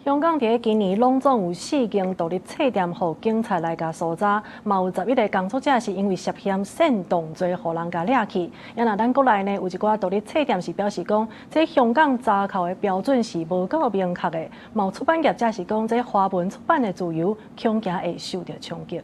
香港佇今年攏總有四間獨立冊店予警察來共搜查，嘛有11個工作者是因為涉嫌煽動罪，予人共掠去。啊若咱國內呢，有一寡獨立冊店是表示講，這香港查扣的標準是無夠明確的，嘛有出版業者是講，這華文出版的自由恐驚會受著衝擊。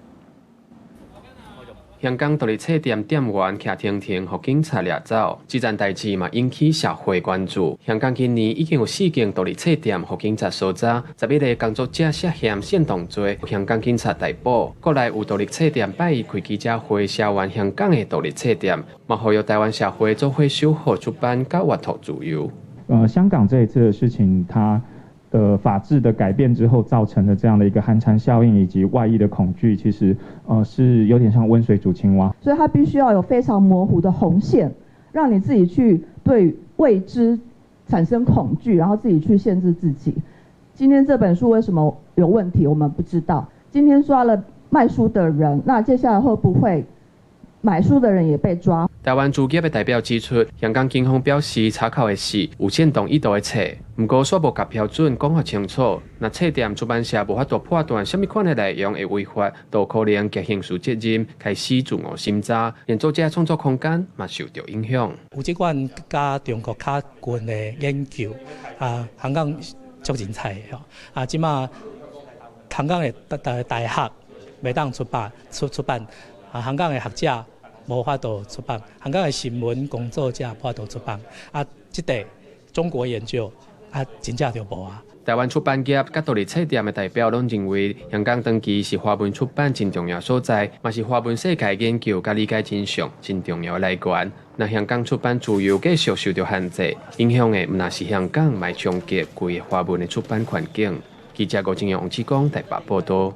香港獨立冊店店員騎停停，予警察掠走，這件代誌嘛引起社會關注。香港今年已經有四間獨立冊店予警察搜查，11個工作者涉嫌煽動罪，香港警察逮捕。國內有獨立冊店拜一開記者會，聲援香港的獨立冊店，嘛呼籲台灣社會做伙守護出版佮閱讀自由。香港這一次的事情，它的法制的改變之後造成的這樣的一個寒蟬效應以及外溢的恐懼，其實是有點像溫水煮青蛙。所以它必須要有非常模糊的紅線，讓你自己去對未知產生恐懼，然後自己去限制自己。今天這本書為什麼有問題，我們不知道。今天抓了賣書的人，那接下來會不會買書的人也被抓？台灣書業的代表指出，香港警方表示查扣的是有煽動意圖的冊，毋過煞無共標準講予清楚。若冊店出版社無法度判斷啥物款的內容會違法，都可能結刑事責任，開始自我審查，連作者創作空間嘛受著影響。有這款佮中國較近的研究啊，香港足精彩的吼啊，這馬香港的大學袂當出版出版啊，香港的學者無法度出版，香港的新聞工作者無法度出版啊，這塊中國研究啊，真正就無啊。台灣出版業佮獨立冊店的代表攏認為，香港長期是華文出版真重要所在，嘛是華文世界研究佮理解真相真重要的來源。若香港出版自由繼續受著限制，影響的毋但是香港，嘛會衝擊規个華文的出版環境。記者郭正陽、王志剛台北報導。